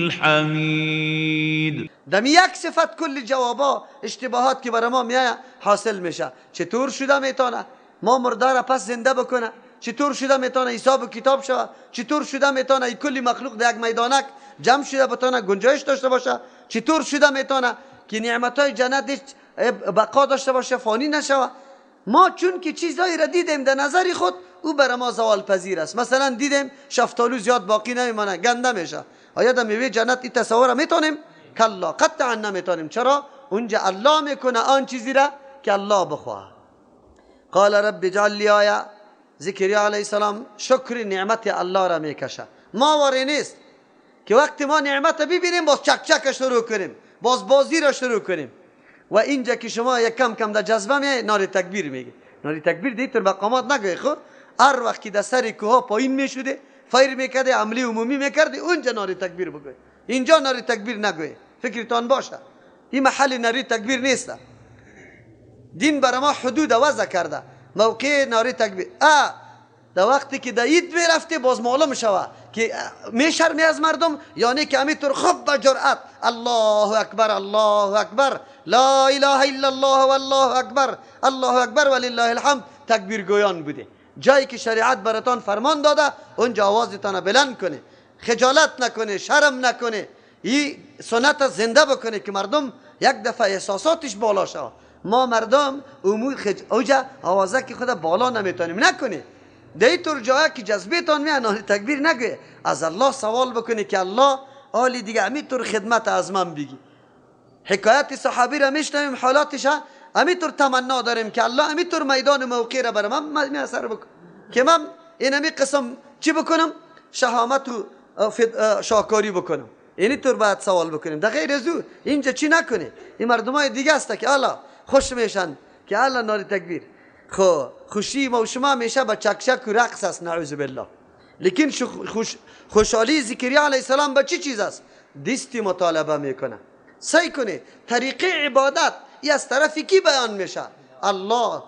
الحمید. دمی یک صفت کل جوابا اشتباهات که برای ما میایه حاصل میشه. چطور شده میتونه ما مرده را پس زنده بکنه؟ چطور شده میتونه حساب و کتاب شوه؟ چطور شده میتونه ای کلی مخلوق در یک میدانک جمع شده بتونه گنجایش داشته باشه؟ چطور شده میتونه که نعمتهای جنت بقا داشته باشه، فانی نشوه؟ ما چون که چیزهایی را دیدیم در نظر خود، او برای ما زوال پذیر است. مثلا دیدیم شفتالو زیاد باقی نمیمانه، گنده میشه. آیا در میوه جنت این تصور میتونیم؟ کلا، قطعا نمیتونیم. چرا؟ اونجا الله میکنه آن چیزی را که الله بخواه. قال رب اجعل لی آیه. زکریا علیه السلام شکر نعمت الله را میکشه. ما واری نیست که وقتی ما نعمت ببینیم باز چک چک شروع کنیم، باز بازی را شروع کنیم. و اینجا که شما یک کم کم در جذبه می ناری تکبیر میگه. ناری تکبیر دیتر مقامات نگوی. خب هر وقت که در سر کوه پایین میشده، فیر میکرده، عملی عمومی میکرده، اونجا ناری تکبیر بگوی. اینجا ناری تکبیر نگوی، فکرتان باشه این محل ناری تکبیر نیست. دین برای ما حدود وضع کرده موقع ناری تکبیر. در وقتی که در عید میرفته باز معلوم شوه که میشرمی از مردم، یعنی که همینطور خوب با جرأت الله اکبر الله اکبر لا اله الا الله والله اکبر الله اکبر ولله الحمد تکبیر گویان بوده. جایی که شریعت براتان فرمان داده اونجا آوازتان بلند کنه، خجالت نکنه، شرم نکنه، این سنت زنده بکنه که مردم یک دفعه احساساتش بالا شوه. ما مردم امور اوجا آوازه که خود بالا نمیتونیم نکنه. در طور جایی که جذبه تان میاد تکبیر نگوی، از الله سوال بکنه که الله آلی دیگه همینطور خدمت از من بگی. حکایت صحابی را میشنویم، حالاتش همینطور تمنا داریم که الله همینطور میدان موقع را برای من میسر بکن که من این همی قسم چی بکنم، شهامت و شاهکاری بکنم. اینی طور باید سوال بکنیم. در غیر از او اینجا چی نکنه. این مردم های دیگه است که الله خوش میشن که الله ناری تکبیر. خو خوشی ما و شما میشه با چکچک و رقص است، نعوذ بالله. لیکن خوشحالی زکریا علیه السلام با چی چیز است؟ دستی مطالبه میکنه. سعی کنه طریقه عبادت ای از طرف کی بیان میشه؟ الله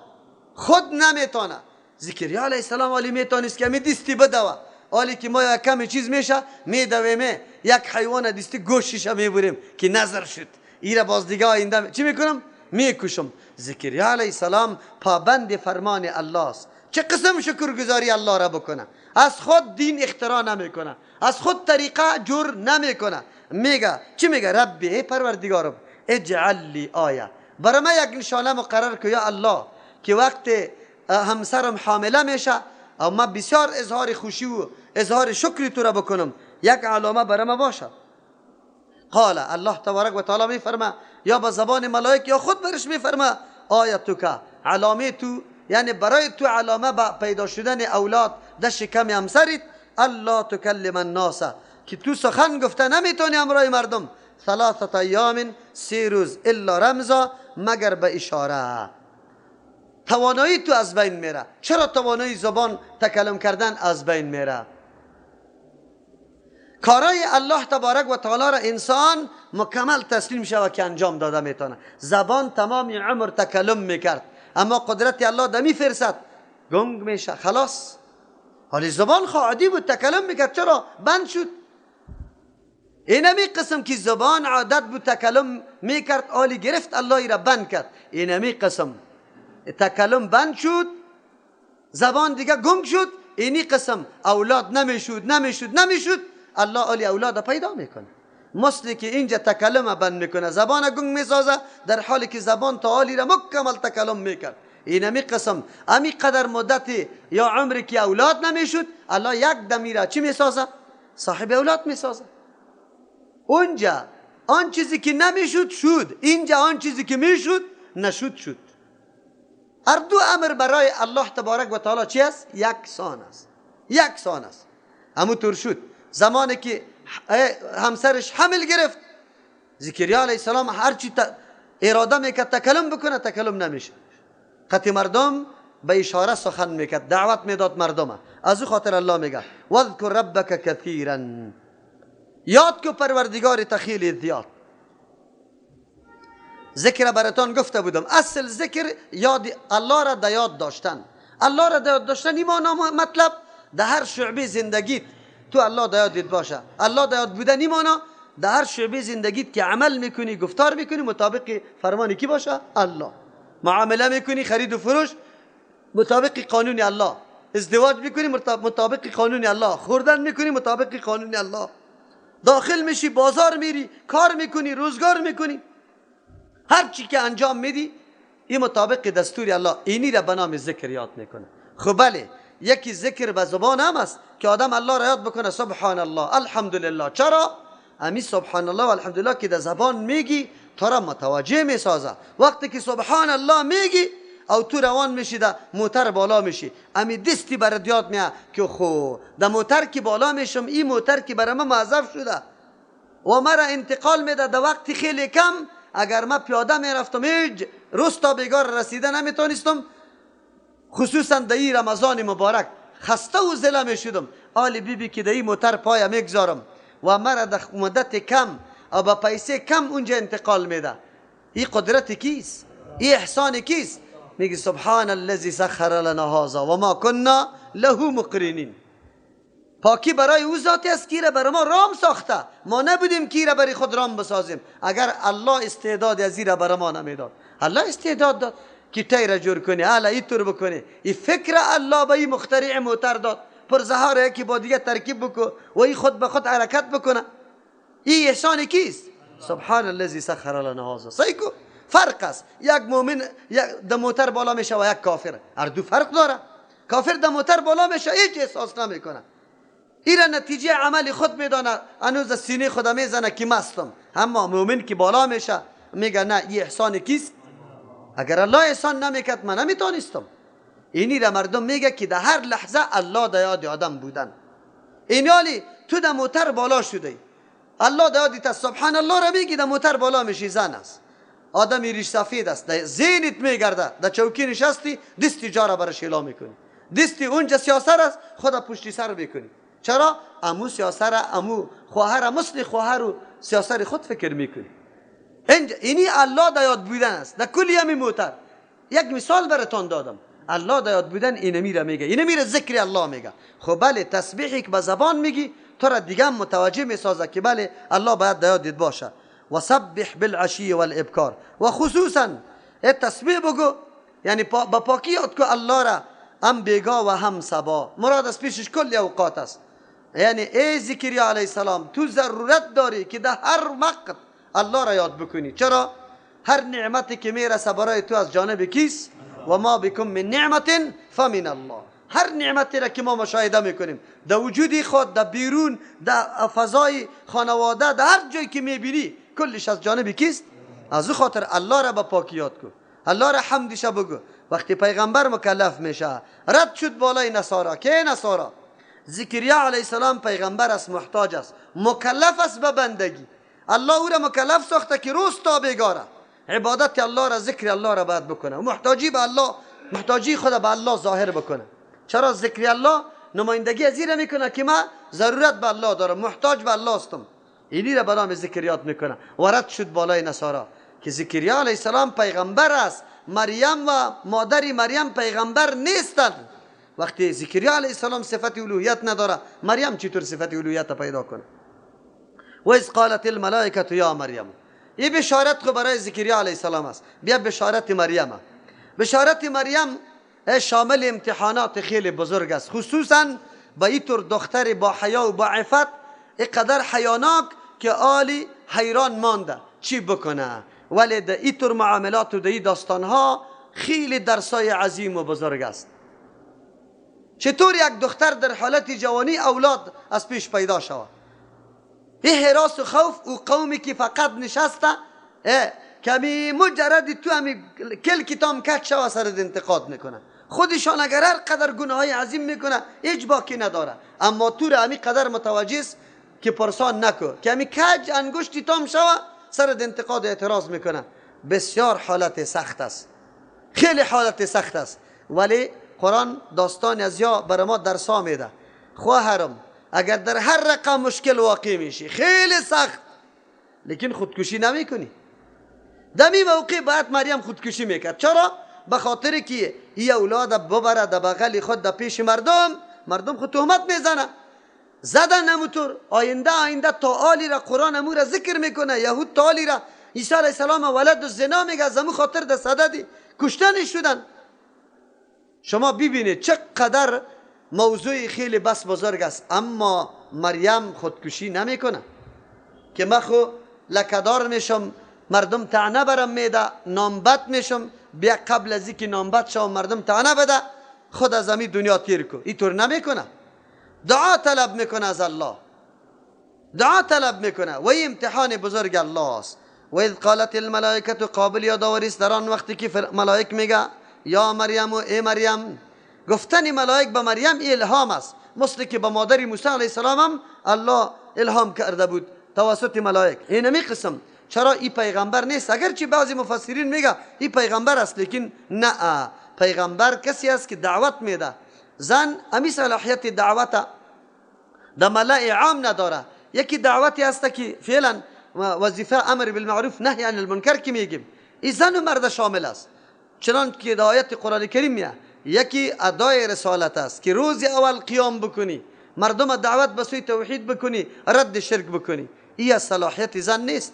خود نمیتونه. زکریا علیه السلام علی میتونست که می دستی بدوه، حالی که ما یک کم چیز میشه میدویم، یک حیوان دستی گوشش میبریم که نظر شد، ایره باز دیگه آینده چی میکنم؟ میکشم. زکریا علیه السلام پابند فرمان الله است. چه قسم شکرگزاری الله را بکنه؟ از خود دین اختراع نمیکنه، از خود طریقه جور نمیکنه. میگه چی میگه؟ ربی ای پروردگارم اجعل لی آیه، برای من یک نشانه مقرر که یا الله که وقت همسرم حامله میشه او ما بسیار اظهار خوشی و اظهار شکری تو را بکنم، یک علامه برای ما باشه. قال الله تبارک و تعالی میفرما یا به زبان ملائک یا خود برش میفرما آیتک، علامه تو، یعنی برای تو علامه با پیدا شدن اولاد در شکم همسرت، الله تکلم الناس، که تو سخن گفته نمیتونی امرای مردم، ثلاثه ایام، 3 روز، الا رمزا، مگر به اشاره. توانایی تو از بین میره. چرا توانایی زبان تکلم کردن از بین میره؟ کارای الله تبارک و تعالی را انسان مکمل تسلیم شود که انجام داده میتونه. زبان تمام عمر تکلم میکرد، اما قدرت الله دمی فرصت گنگ میشه، خلاص. حالی زبان عادی بود تکلم میکرد، چرا بند شد؟ اینمی قسم که زبان عادت بود تکلم میکرد، آلی گرفت الله را بند کرد. اینمی قسم تکلم بند شد، زبان دیگه گنگ شد، اینی قسم اولاد نمیشد نمیشد نمیشد. الله علی اولاد پیدا میکنه. مثل که اینجا تکلم بند میکنه، زبان گنگ میسازه، در حالی که زبان تعالی را مکمل تکلم میکرد. اینمی قسم امی قدر مدت یا عمری که اولاد نمیشد، الله یک دمی را چی میسازه؟ صاحب اولاد میسازه. اونجا آن چیزی که نمیشد شد، اینجا آن چیزی که میشد نشد شد. هر دو امر برای الله تبارک و تعالی چی است؟ یکسان است، یکسان است. همونطور شد زمانی که همسرش حمل گرفت، زکریا علیه السلام هرچی اراده میکرد تکلم بکنه تکلم نمیشه. قطع مردم به اشاره سخن میکرد، دعوت میداد مردم. از او خاطر الله میگه واذکر ربک کثیرا، یاد کو پروردگار تخیل زیاد. ذکر براتان گفته بودم، اصل ذکر یاد الله را یاد داشتن. الله را یاد داشتن ایمان مطلب در هر شعبه زندگیت تو الله یادت باشه. الله یاد بودن ایمانا در هر شعبه زندگیت که عمل میکنی، گفتار میکنی، مطابق فرمان کی باشه؟ الله. معامله میکنی، خرید و فروش، مطابق قانون الله. ازدواج میکنی، مطابق قانون الله. خوردن میکنی، مطابق قانون الله. داخل میشی، بازار میری، کار میکنی، روزگار میکنی، هر چی که انجام میدی این مطابق دستور الله. اینی را به نام ذکر یاد میکنه. خب بله، یکی ذکر به زبان هم است که آدم الله را یاد بکنه، سبحان الله، الحمدلله. چرا؟ امی سبحان الله و الحمدلله که در زبان میگی تو را متوجه میسازه. وقتی که سبحان الله میگی او تو روان میشی، در موتر بالا میشی، امی دستی برات یاد میاد که خو در موتر که بالا میشم، این موتر که برای من موظف شده و مرا انتقال میده در وقت خیلی کم، اگر من پیاده میرفتم هیچ روز تا بیگار رسیده نمیتونستم، خصوصا در این رمضان مبارک خسته و زله میشدم. آلی بیبی که در این موتر پای میگذارم و مرا در مدت کم و با پیسه کم اونجا انتقال میده، این قدرت کیست؟ این احسان کیست؟ میگه سبحان الذی سخر لنا هذا و ما كنا له مقرنین. پاکی برای او ذاتی است که برای ما رام ساخته، ما نبودیم که برای خود رام بسازیم. اگر الله استعداد از را برای ما نمیداد، الله استعداد داد که تیر جور کنی، الا اینطور بکنی. این فکر الله به این مخترع موتر داد، پرزه را یکی با دیگه ترکیب بکو و این خود به خود حرکت بکنه. این احسان کیست؟ سبحان الذی سخر لنا هذا. سیکو فرق است، یک مؤمن د موتر بالا میشه و یک کافر، هر دو فرق داره. کافر د موتر بالا میشه هیچ احساس نمیکنه، این را نتیجه عمل خود میدانه، هنوز سینه خود میزنه که مستم. اما مؤمن که بالا میشه میگه نه، این احسان کیست؟ اگر الله احسان نمیکرد من نمیتونستم. اینی را مردم میگه که در هر لحظه الله در یاد آدم بودن. اینالی تو در موتر بالا شده، الله در یادت، سبحان الله را میگی، در موتر بالا میشی، زن است، آدمی ریش سفید است، در ذهنت میگرده، در چوکی نشستی دستی جا را برش اعلام میکنی، دستی اونجا سیاسر است خدا پشتی سر میکنی. چرا؟ امو سیاسر، امو خواهر، مثل خواهر و سیاسر خود فکر میکنی. اینی الله در یاد بودن است در کلی همی موتر. یک مثال براتان دادم، الله در یاد بودن اینمی را میگه، اینمی را ذکر الله میگه. خب بله، تسبیحی که به زبان میگی تو را دیگه متوجه میسازه که بله الله باید در یادت باشه. و سبح بالعشی والابکار، و خصوصا تسبیح بگو، یعنی با پاکی یاد کو الله را، هم بیگا و هم صبا، مراد از پیشش کل اوقات است. یعنی ای زکریا علیه السلام، تو ضرورت داری که در هر وقت الله را یاد بکنی. چرا؟ هر نعمتی که میرسه برای تو از جانب کیست؟ و ما بكم من نعمت فمن الله. هر نعمتی را که ما مشاهده میکنیم در وجود خود، در بیرون، در فضای خانواده، در هر جایی که میبینی، کلش از جانب کیست؟ از او خاطر الله را به پاکی یاد کن، الله را حمدش بگو. وقتی پیغمبر مکلف میشه، رد شد بالای نصارا، که نصارا؟ زکریا علیه السلام پیغمبر است، محتاج است، مکلف است به بندگی. الله او را مکلف ساخته که روز تا بیگاره عبادت الله را، ذکر الله را باید بکنه، محتاجی به الله، محتاجی خود به الله ظاهر بکنه. چرا؟ ذکر الله نمایندگی از این میکنه که من ضرورت به الله دارم، محتاج به الله هستم. اینی را به نام ذکر یاد میکنه. ورد شد بالای نصارا که زکریا علیه السلام پیغمبر است، مریم و مادر مریم پیغمبر نیستند. وقتی زکریا علیه السلام صفت الوهیت نداره، مریم چطور صفت الوهیت پیدا کنه؟ و اذ قالت الملائکه یا مریم. این بشارت خو برای زکریا علیه السلام است. بیا بشارت مریم. بشارت مریم شامل امتحانات خیلی بزرگ است، خصوصا با اینطور دختر با حیا و با عفت، اینقدر حیاناک که آلی حیران مانده چی بکنه. ولی در اینطور معاملات و در این داستانها خیلی درسای عظیم و بزرگ است. چطور یک دختر در حالت جوانی اولاد از پیش پیدا شود؟ این هراس و خوف و قومی که فقط نشسته کمی مجرد تو همی کل کتام کت شوه سرت انتقاد میکنه. خودشان اگر هر قدر گناه عظیم میکنه هیچ باکی نداره، اما تو را همی قدر متوجه است که پرسان نکو که همی کج انگشتی تام شوه سرت انتقاد و اعتراض میکنه. بسیار حالت سخت است، خیلی حالت سخت است، ولی قرآن داستان از یا برای ما درسا میده. خواهرم اگر در هر رقم مشکل واقع میشی خیلی سخت، لیکن خودکشی نمیکنی. دمی موقع باید مریم خودکشی میکرد. چرا؟ به خاطر که ای اولاد ببره در بغل خود در پیش مردم، مردم خود تهمت میزنه. زدن اموتور آینده تا آلی را قرآن امو را ذکر میکنه. یهود تا آلی را عیسی علیه السلام ولد الزنا میگه، از امو خاطر در صددی کشتن شدن. شما ببینید چقدر موضوع خیلی بس بزرگ است. اما مریم خودکشی نمیکنه که من خو لکدار میشم، مردم طعنه برم میده، نامبد میشم، بیا قبل از اینکه نامبد شم مردم طعنه بده خود از امی دنیا تیر کو. اینطور نمیکنه، دعا طلب میکنه از الله، دعا طلب میکنه و این امتحان بزرگ الله است. و اذ قالت الملائکه، قابل یادآوری است در آن وقتی که ملائک میگه یا مریم و ای مریم. گفتن ملائک به مریم الهام است، مثل که به مادر موسی علیه السلام هم الله الهام کرده بود توسط ملائک. اینمی قسم چرا ای پیغمبر نیست؟ اگرچه بعضی مفسرین میگه ای پیغمبر است، لیکن نه، پیغمبر کسی است که دعوت میده. زن امی صلاحیت دعوت در ملأ عام نداره. یکی دعوتی است که فعلا وظیفه امر بالمعروف نهی عن المنکر که میگیم، ای زن و مرد شامل است، چنان که در آیت قرآن کریم میه. یکی ادای رسالت است که روز اول قیام بکنی، مردم دعوت به سوی توحید بکنی، رد شرک بکنی. ای از صلاحیت زن نیست.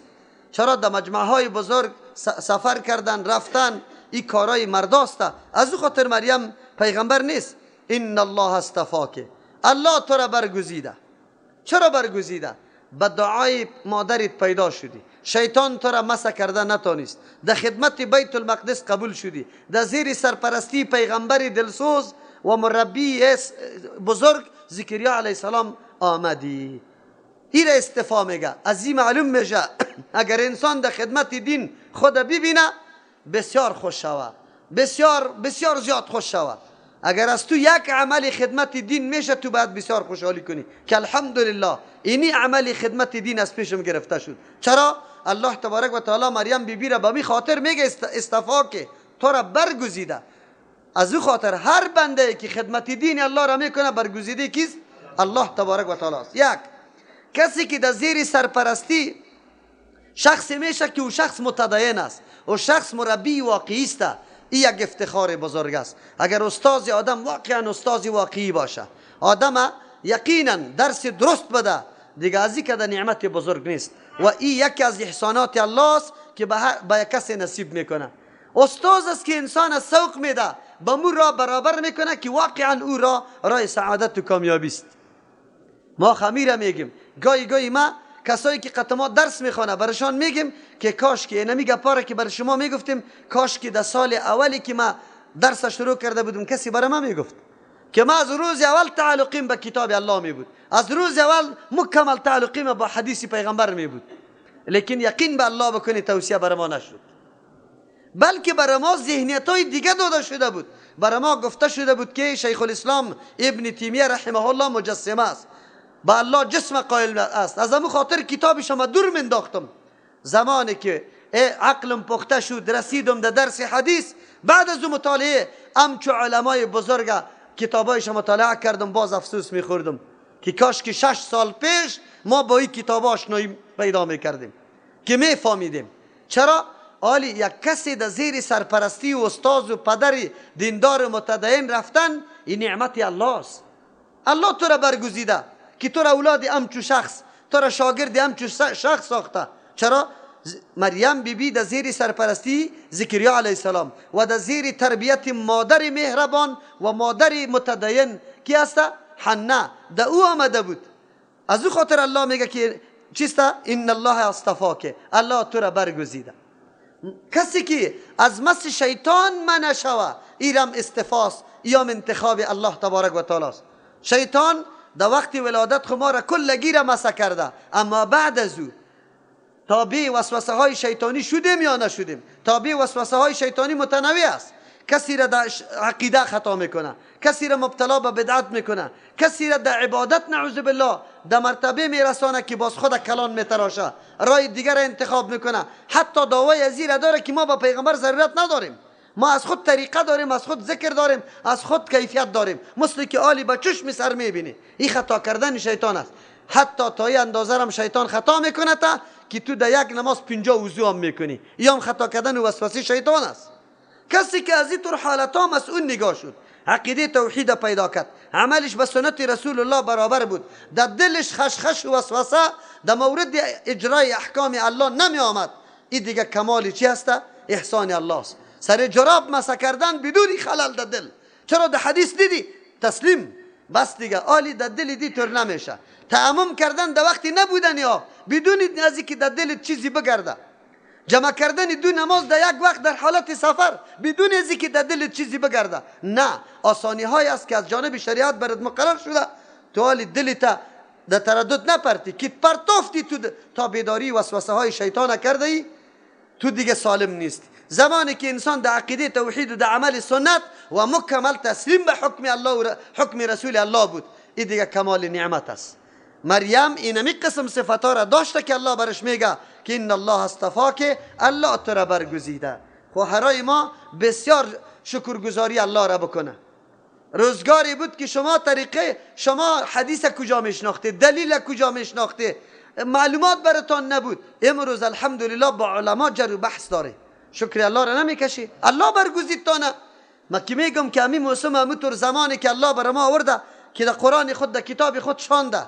چرا در مجمع های بزرگ سفر کردن رفتن، ای کارای مرداست. از او خاطر مریم پیغمبر نیست. ان الله اصطفاک، الله تو را برگزیده. چرا برگزیده؟ به دعای مادرت پیدا شدی، شیطان تو را مسح کرده نتانست، در خدمت بیت المقدس قبول شدی، در زیر سرپرستی پیغمبر دلسوز و مربی بزرگ زکریا علیه السلام آمدی. این را استفا میگه. از این معلوم میشه اگر انسان در خدمت دین خود ببینه بسیار خوش شود، بسیار بسیار زیاد خوش شود. اگر از تو یک عمل خدمت دین میشه تو باید بسیار خوشحالی کنی که الحمدلله اینی عمل خدمت دین از پیشم گرفته شد. چرا؟ الله تبارک و تعالی مریم بی بی را به می خاطر میگه استفا که تو را برگزیده. از او خاطر هر بنده که خدمت دین الله را میکنه برگزیده کیست؟ الله تبارک و تعالی است. یک کسی که در زیر سرپرستی شخص میشه که او شخص متدین است، او شخص مربی واقعی است، این یک افتخار بزرگ است. اگر استاد آدم واقعا استاد واقعی باشه، آدم یقینا درس درست بده، دیگه از این که نعمت بزرگ نیست. و این یکی از احسانات الله است که به کسی نصیب میکنه. استاد است که انسان سوق میده، به مو را برابر میکنه که واقعا او را راه سعادت و کامیابی است. ما خمیره میگیم گاهی گاهی ما کسایی که قطما درس میخوانه برشان میگیم که کاش که اینمی گپاره که بر شما میگفتیم، کاش که در سال اولی که ما درس شروع کرده بودم کسی برای ما میگفت که ما از روز اول تعلقیم به کتاب الله می بود، از روز اول مکمل تعلقیم با حدیث پیغمبر می بود. لیکن یقین به الله بکنی توصیه برای ما نشد، بلکه برای ما ذهنیت های دیگه داده شده بود. برای ما گفته شده بود که شیخ الاسلام ابن تیمیه رحمه الله مجسمه است، با الله جسم قائل است. از امو خاطر کتاب شما دور منداختم. زمانی که عقلم پخته شد رسیدم در درس حدیث، بعد از مطالعه امچو علمای بزرگ کتابایش مطالعه کردم، باز افسوس میخوردم که کاش که 6 سال پیش ما با این کتاب آشنایی پیدا میکردیم که میفهمیدیم. چرا؟ آلی یک کسی در زیر سرپرستی و استاد و پدر دیندار متدین رفتن، این نعمت الله است. الله تو را برگزیده که تو را اولاد امچو شخص، تو را شاگرد امچو شخص ساخته. چرا؟ مریم بی بی در زیر سرپرستی زکریا علیه السلام و در زیر تربیت مادر مهربان و مادر متدین کی است؟ حنا، در او آمده بود. از او خاطر الله میگه که چیست؟ ان الله اصطفاک، الله تو را برگزیده. کسی که از مس شیطان منع شوه، ایرم استفاست، ایام انتخاب الله تبارک و تعالی است. شیطان در وقت ولادت خو ما را کلگی را مسح کرده، اما بعد از او تابع وسوسه های شیطانی شدیم یا نشدیم؟ تابع وسوسه های شیطانی متنوع است. کسی را در عقیده خطا میکنه، کسی را مبتلا به بدعت میکنه، کسی را در عبادت نعوذ بالله در مرتبه میرسانه که باز خود کلان میتراشه، رای دیگر را انتخاب میکنه. حتی دعوای از این داره که ما با پیغمبر ضرورت نداریم، ما از خود طریقه داریم، از خود ذکر داریم، از خود کیفیت داریم، مثل که آلی با چشم سر میبینی. این خطا کردن شیطان است. حتی تا این اندازه هم شیطان خطا میکنه تا که تو در یک نماز 50 وضو هم میکنی، یا هم خطا کردن و وسوسه شیطان است. کسی که از این طور حالت ها مسئول نگاه شد، عقیده توحید پیدا کرد، عملش به سنت رسول الله برابر بود، در دلش خشخش و وسوسه در مورد اجرای احکام الله نمی آمد، این دیگه کمال چی هست؟ احسان الله است. سر جراب مسح کردن بدون خلل در دل. چرا در حدیث دیدی تسلیم بس دیگه آلی در دل دی تر نمیشه. تأمم کردن در وقتی نبودن یا بدون از اینکه در دل چیزی بگرده. جمع کردن دو نماز در یک وقت در حالت سفر بدون از اینکه در دل چیزی بگرده. نه، آسانی های است که از جانب شریعت برات مقرر شده، تو آلی دلت در تردد نپرتی که پرتافتی تو تا بیداری وسوسه های شیطان کرده ای، تو دیگه سالم نیست. زمانی که انسان در عقیده توحید و در عمل سنت و مکمل تسلیم به حکم الله و حکم رسول الله بود، این دیگه کمال نعمت است. مریم اینمی قسم صفت را داشته که الله برش میگه که ان الله اصطفاک، الله تو را برگزیده. خواهرای ما بسیار شکرگزاری الله را بکنه. روزگاری بود که شما طریقه شما حدیث کجا میشناخته، دلیل کجا میشناخته، معلومات براتان نبود. امروز الحمدلله با علما جر و بحث داره، شکر الله را نمیکشی، الله برگزید تانه. ما که میگم که همین موسم همونطور زمانی که الله بر ما آورده که در قرآن خود در کتاب خود شانده،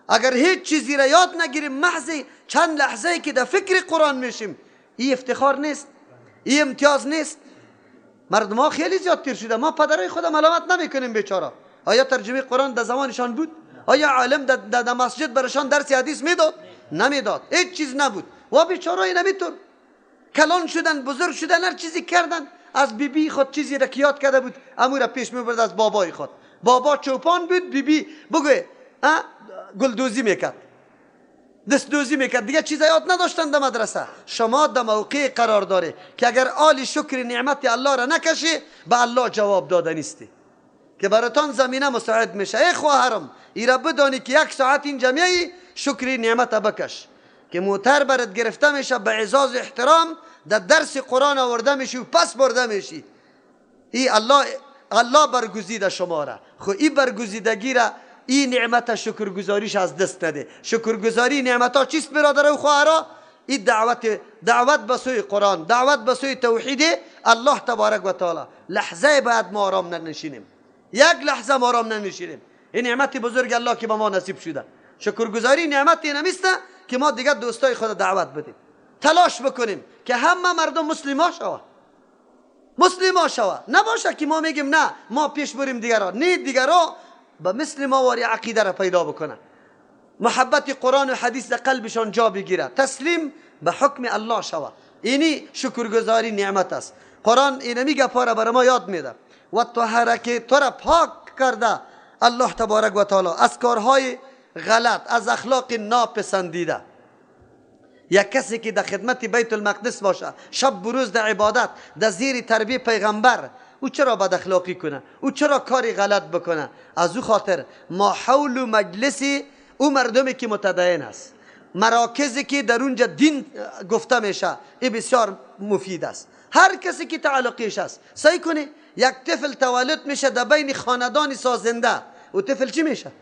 اگر هیچ چیزی را یاد نگیریم محض چند لحظه که در فکر قرآن میشیم، این افتخار نیست، این امتیاز نیست. مردم ها خیلی زیاد تیر شده، ما پدرای خود ملامت نمیکنیم بیچاره. آیا ترجمه قرآن در زمانشان بود؟ آیا عالم در مسجد برشان درس حدیث میداد؟ نمیداد، هیچ چیز نبود. و بیچاره نمیتون کلان شدن، بزرگ شدن، هر چیزی کردن. از بیبی بی خود چیزی را که یاد کرده بود امو را پیش میبرد از بابای خود. بابا چوپان بود، بیبی بگو گلدوزی میکرد، دست دوزی میکرد، دیگه چیز یاد نداشتن در مدرسه. شما در موقع قرار داره که اگر آل شکر نعمت الله را نکشی به الله جواب داده نیستی که براتان زمینه مساعد میشه. ای خواهرم ایرا بدانی که یک ساعت این جمعی شکر نعمت بکش که موتر برات گرفته میشه، به اعزاز احترام در درس قرآن آورده میشی و پس برده میشی. ای الله برگزیده شما را. خو ای برگزیدگی را، این نعمت شکرگزاریش از دست نده. شکرگزاری نعمت ها چیست برادر و خواهرا؟ این دعوت به سوی قرآن، دعوت به سوی توحید الله تبارک و تعالی. لحظه باید ما آرام ننشینیم، یک لحظه ما آرام ننشینیم. این نعمت بزرگ الله که به ما نصیب شده. شکرگزاری نعمت نمیسته که ما دیگه دوستای خود دعوت بدیم، تلاش بکنیم که همه مردم مسلمان شوه، مسلمان شوه. نباشه که ما میگیم نه ما پیش بریم دیگرا، نه دیگرا به مثل ما واری عقیده را پیدا بکنه، محبت قرآن و حدیث در قلبشان جا بگیره، تسلیم به حکم الله شوه. اینی شکرگزاری نعمت است. قرآن اینمی گپا را برای ما یاد میده. و طهره که تو را پاک کرده الله تبارک و تعالی از کارهای غلط، از اخلاق ناپسندیده. یک کسی که در خدمت بیت المقدس باشه، شب و روز در عبادت، در زیر تربیه پیغمبر، او چرا بد اخلاقی کنه؟ او چرا کاری غلط بکنه؟ از او خاطر ما حول و مجلسی او مردمی که متدین است، مراکزی که در اونجا دین گفته میشه، این بسیار مفید است. هر کسی که تعلقیش است سعی کنه. یک طفل تولد میشه در بین خاندان سازنده، او طفل چی میشه؟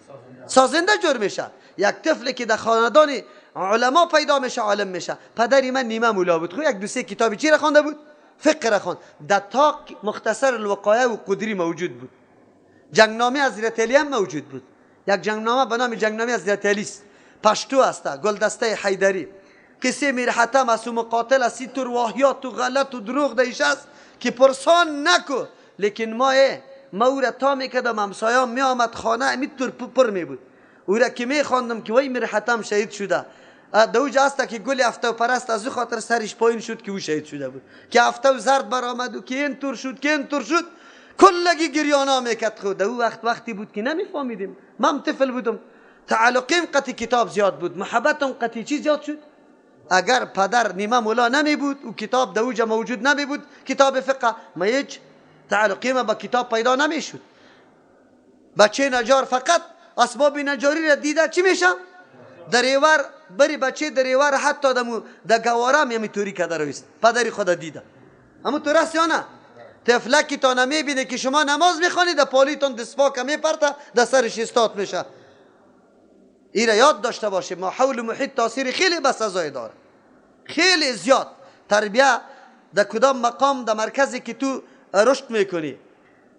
سازنده جور میشه. یک طفل که در خاندان علما پیدا میشه عالم میشه. پدری من نیمه مولا بود، خو یک دو سه کتابی چی را خوانده بود؟ فقه را خواند. در تاق مختصر الوقایه و قدری موجود بود. جنگنامه حضرت علی هم موجود بود. یک جنگنامه به نام جنگنامه حضرت علی است، پشتو است، گلدسته حیدری. قصه میر حتم است و مقاتل است، تر واهیات و غلط و دروغ دیش است که پرسان نکو. لیکن ما او را تا میکردم، همسایه‌ام میآمد خانه امی تر پر می بود. او را که میخواندم که وای میر حتم شهید شده، دوج است که گل افتو پرست از او خاطر سرش پایین شد که او شهید شده بود، که افتو زرد برآمد و که این طور شد که این طور شد، کلگی گریانا میکرد. خود او وقت وقتی بود که نمیفهمیدیم، من طفل بودم، تعلقیم قطع کتاب زیاد بود، محبتم قطع چی زیاد شد. اگر پدر نیمه مولا نمی بود و کتاب دوجه موجود نمی بود، کتاب فقه، ما هیچ تعلقیم با کتاب پیدا نمیشد. بچه نجار فقط اسباب نجاری را دیده چی میشه؟ دریور بری بچه دریور حتی دمو د گوارم یمی توری کده رویست پدری خود دیده. اما تو راست یا نه؟ طفلکی تا نمیبینه که شما نماز میخوانید در پالیتون دستپاک میپرته در سرش استاد میشه. ایره یاد داشته باشه ما حول محیط تاثیر خیلی بسزایی داره، خیلی زیاد. تربیه در کدام مقام در مرکزی که تو رشد میکنی،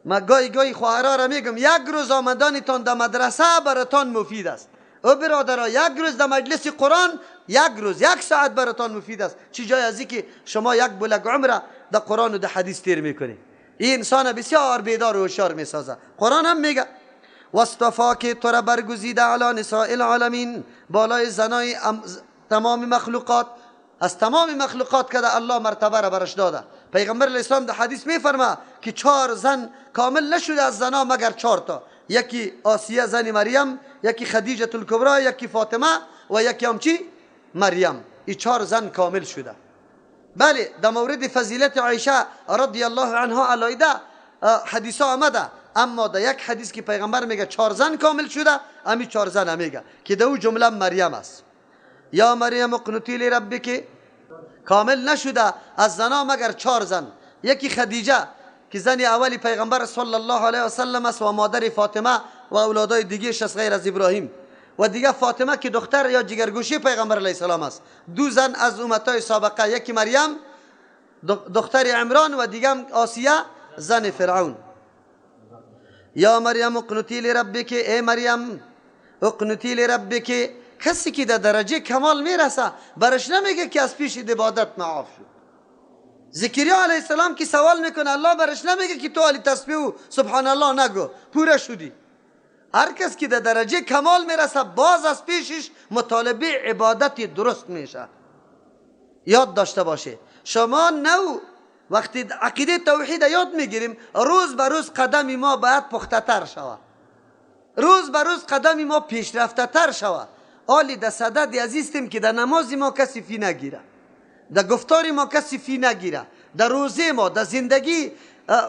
ما گاهی گاهی خواهرها را میگم یک روز آمدانتان در مدرسه براتان مفید است. او برادرها، یک روز در مجلس قرآن، یک روز یک ساعت براتان مفید است. چی جای از که شما یک بلک عمره در قرآن و در حدیث تیر میکنی. این انسان بسیار بیدار و هوشیار میسازه. قرآن هم میگه واصطفا که تو را برگزیده علی نساء العالمین، بالای زنای تمام مخلوقات، از تمام مخلوقات که الله مرتبه را برش داده. پیغمبر اسلام در حدیث میفرما که 4 زن کامل نشده از زنا مگر 4 تا، یکی آسیه زن مریم، یکی خدیجه الکبرا، یکی فاطمه و یکی هم چی؟ مریم. این 4 زن کامل شده. بله، در مورد فضیلت عایشه رضی الله عنها علایده حدیث آمده، اما در یک حدیث که پیغمبر میگه 4 زن کامل شده، امی 4 زن میگه که در او جمله مریم است. یا مریم اقنتی لربک، کامل نشده از زنا مگر 4 زن، یکی خدیجه که زن اولی پیغمبر صلی الله علیه و سلم است و مادر فاطمه و اولادای دیگه است غیر از ابراهیم، و دیگه فاطمه که دختر یا جگرگوشی پیغمبر علیه السلام است. 2 زن از امتای سابقه، یکی مریم دختر عمران و دیگه آسیه زن فرعون. یا مریم اقنتی لربک، ای مریم اقنتی لربک، کسی که در درجه کمال میرسه برش نمیگه که از پیش عبادت معاف شد. زکریا علیه السلام که سوال میکنه الله برش نمیگه که تو علی تسبیح و سبحان الله نگو، پوره شدی. هر کس که در درجه کمال میرسه باز از پیشش مطالبه عبادت درست میشه. یاد داشته باشه شما نو وقتی عقیده توحید یاد میگیریم، روز به روز قدم ما باید پخته تر شود، روز به روز قدم ما پیشرفته تر شود. آلی در صدد عزیزتیم که در نماز ما کسی فی نگیره، در گفتار ما کسی فی نگیره، در روزه ما، در زندگی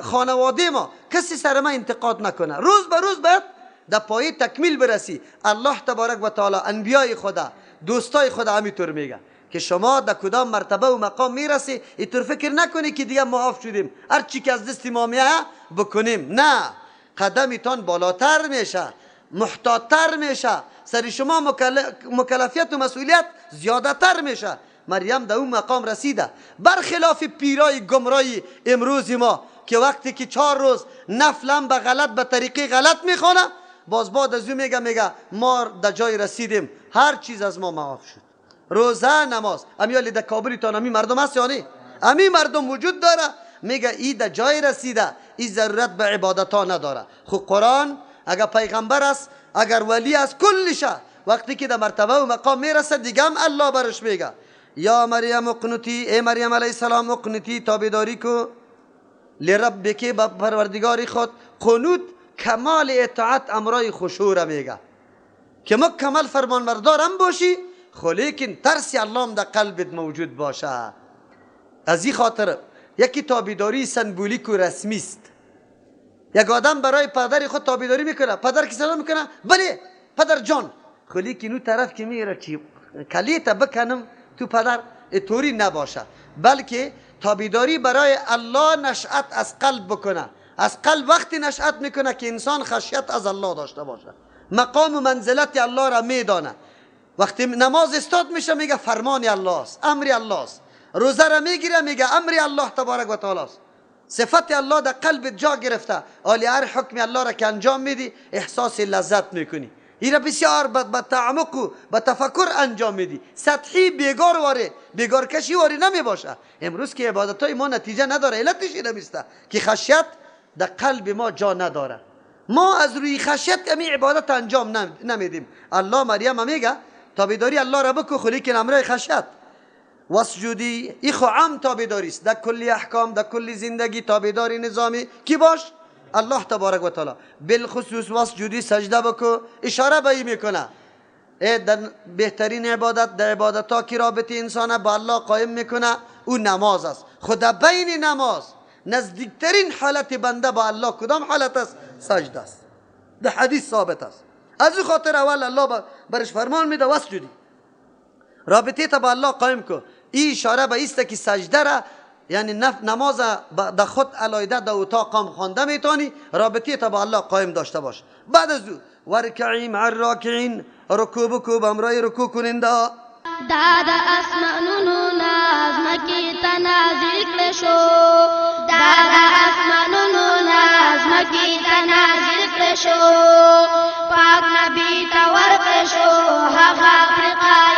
خانواده ما کسی سر ما انتقاد نکنه. روز به روز باید در پایه تکمیل برسی. الله تبارک و تعالی انبیای خدا، دوستای خدا همینطور میگه که شما در کدام مرتبه و مقام میرسی اینطور فکر نکنی که دیگه معاف شدیم، هر چی که از دست ما میایه بکنیم. نه، قدمتان بالاتر میشه، محتاطتر میشه، سر شما مکلفیت و مسئولیت زیادتر میشه. مریم در اون مقام رسیده، برخلاف پیرای گمرای امروز ما که وقتی که 4 روز نفلم به غلط به طریقه غلط میخوانه، باز بعد از او میگه ما در جای رسیدیم، هر چیز از ما معاف شد. روزه، نماز، امیالی در کابل تان امی مردم هست یا نه؟ امی مردم وجود داره، میگه ای در جای رسیده، ای ضرورت به عبادت ها نداره. خب قرآن اگر پیغمبر است، اگر ولی است، کلشه وقتی که در مرتبه و مقام میرسه دیگه هم الله برش میگه یا مریم اقنتی، ای مریم علیه السلام اقنتی، تابعداری کو لربک، به پروردگار خود. قنوت کمال اطاعت امرای خشوع میگه که مکمل فرمانبردارم باشی، خو لیکن ترس الله هم در قلبت موجود باشه. از این خاطر یکی تابعداری سنبولیک و رسمی است. یک آدم برای پدر خود تابعداری میکنه، پدر که سلام میکنه بله پدر جان، خو لیکن اون طرف که میره چی کلیت بکنم تو پدر، اینطوری نباشه، بلکه تابعداری برای الله نشأت از قلب بکنه. از قلب وقتی نشأت میکنه که انسان خشیت از الله داشته باشه، مقام و منزلت الله را میدانه. وقتی نماز استاد میشه میگه فرمان الله است، امر الله است. روزه را میگیره میگه امر الله تبارک و تعالی است. صفت الله در قلب جا گرفته. آلی هر حکم الله را که انجام میدی احساس لذت میکنی. این را بسیار با تعمق و با تفکر انجام میدی، سطحی بیگار واره بیگار کشی واره نمی باشه. امروز که عبادت های ما نتیجه نداره، علتش این است که خشیت در قلب ما جا نداره. ما از روی خشیت امی عبادت انجام نمیدیم. الله مریم میگه تابعداری الله را بکو، خو لیکن امرای خشیت. واسجدی، ای خو عام تابعداری است در کل احکام، در کل زندگی تابعداری نظامی کی باش؟ الله تبارک و تعالی. بالخصوص واسجدی، سجده بکو، اشاره به این میکنه. ای در بهترین عبادت، در عبادت ها که رابطه انسان با الله قایم میکنه او نماز است. خدا بین نماز نزدیکترین حالت بنده با الله کدام حالت است؟ سجده است. در حدیث ثابت است. از او خاطر اول الله برش فرمان میده واسجدی، رابطه تا با الله قایم کو. این اشاره به ایست که سجده را، یعنی نماز در خود علایده در اتاق هم خوانده میتونی، رابطه تا با الله قایم داشته باش. بعد از او ورکعی مع الراکعین، رکوع بکو به امرای رکوع کننده. دا د اسمانونو نظم کې تنازل کړه شو، دا د اسمانونو نظم ځمکې ته نازل کړ شو، پاک نبی ته ورکړ شو، هغه پرې قایل.